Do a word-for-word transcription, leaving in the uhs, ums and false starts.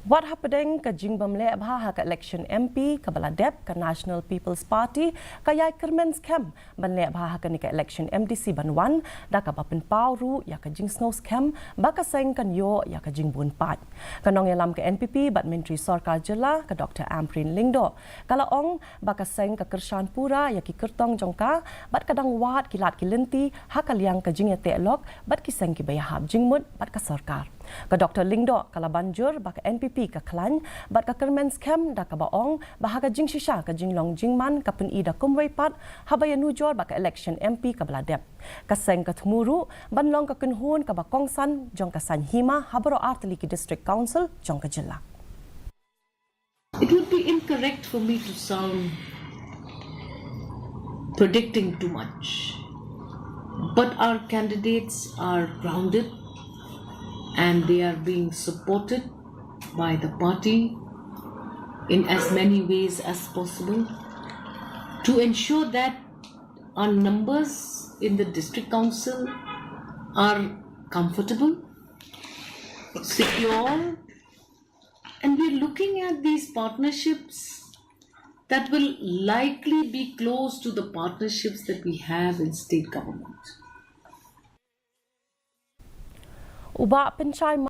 Wat hapdeng ka jingbym leh bha ha ka election M P kaba la dep, ka National People's Party ka ïai kyrmen skhem ban leh bha ha kane ka election M D C ban wan, da kaba pynpaw ruh ïa ka jingsngew skhem ba ka seng kan ïoh ïa ka jingbun paid. Ka nongïalam ka N P P bad Myntri Sorkar Jylla, ka Doctor Ampareen Lyngdoh, ka la ong ba ka seng ka kyrshan pura ïa ki kyrtong jong ka bad ka dang wad ki lad ki lynti ha ka liang ka jingïateh lok bad ki seng kiba ïahap jingmut bad ka sorkar. Ka Doctor Lyngdoh ka la ban jur ba ka N P P ka khlaiñ bad ka kyrmen skhem, da kaba ong ba ha ka jingshisha ka jinglong jingman ka pyni da kumwei pat haba ïanujor bad ka election M P kaba la dep. Ka seng ka thmu ruh ban long ka kynhun kaba kongsan jong ka saiñ hima ha baroh artylli ki District Council jong ka jylla. It would be incorrect for me to sound predicting too much, but our candidates are grounded and they are being supported by the party in as many ways as possible to ensure that our numbers in the district council are comfortable, secure, and we're looking at these partnerships that will likely be close to the partnerships that we have in state government. U Bah Pynshai